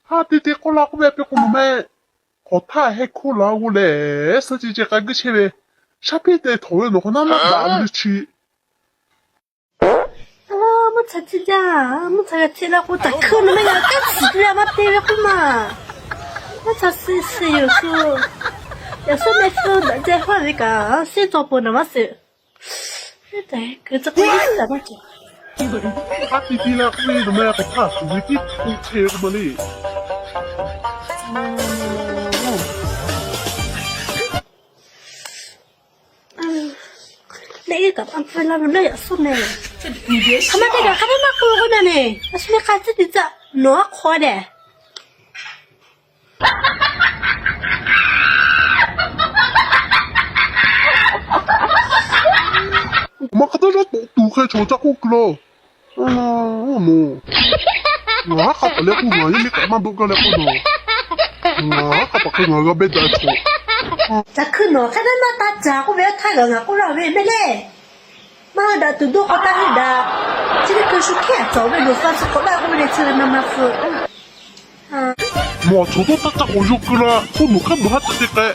Haˉ te te k'oˆ la k'oˆ ve, a pi k'o nawˬ meh k'awꞈ htaˇ heh hkuˇ la g'oˇ leh, suh ce ce k'ai guˇ chehˇ ve, shaˉ piˇ te htawnˍ ve nawˬ hk'awꞈ naˉ maˇ daꞈ ve le chi. Mvuhˇ cha ciˇ jaˇ, mvuhˇ cha g'a ciˇ la k'o, taꞈ hkuiˇ nawˬ meh g'a kaˉ tcuhˍ ve maˇ te ve k'oˆ ma. Mvuhˇ cha suh suh yoˬ suh. Yaꞈ suhˉ meh suh daꞈ jaˇ haˉ ve kaꞈ, seˉ caw pon naˍ maˇ suh. Keu ca k'o, a ti ti la k'oˆ ve, nawˬ meh k'awꞈ htaˇ tuˬ ve tiˉ k'oˆ chehˇ ve k'oˆ ma le. Leh kaꞈ a pui la ve leh yaꞈ suhˉ meh. Hk'aˬ ma te kaꞈ hk'a maˇ maˇ k'oˆ k'oˆ na ne. A shu ve k'a ciˇ tiꞈ caˆ nawˬ a hk'aw dehꞈ. Maˇ hk'a dawˇ dawˇ toꞈ tuˬ hk'e chaw ca k'oˆ kuiˬ la. Ngaˬ haˉ hk'a taˍ leh k'oˆ, ngaˬ yehˇ liˇ kaꞈ maˇ dawˆ gaˇ leh k'oˆ nawˬ. Ngaˬ haˉ hk'a taˍ hk'e ngaˬ g'a beh daꞈ chaw. Caˬ hkui nawˬ hk'e naˉ maˇ taˇ caˍ k'oˆ ve, a htaˇ g'a ngaˬ k'oˆ laˇ ve mehˆ lehˬ. Maˇ daꞈ tuˬ dawˇ k'o taˇ heˆ daꞈ. Chi teˇ hkui shu hkehˉ cawˬ ve loˬ, fa tcuh k'awꞈ laˇ k'oˆ ve le, chi ve na ma pu. Nawˬ chaw dawˇ taˇ caˇ k'awꞈ yawˇ keu la k'oˆ, nawˬ hk'aˉ nawˬ haˉ te te k'ai.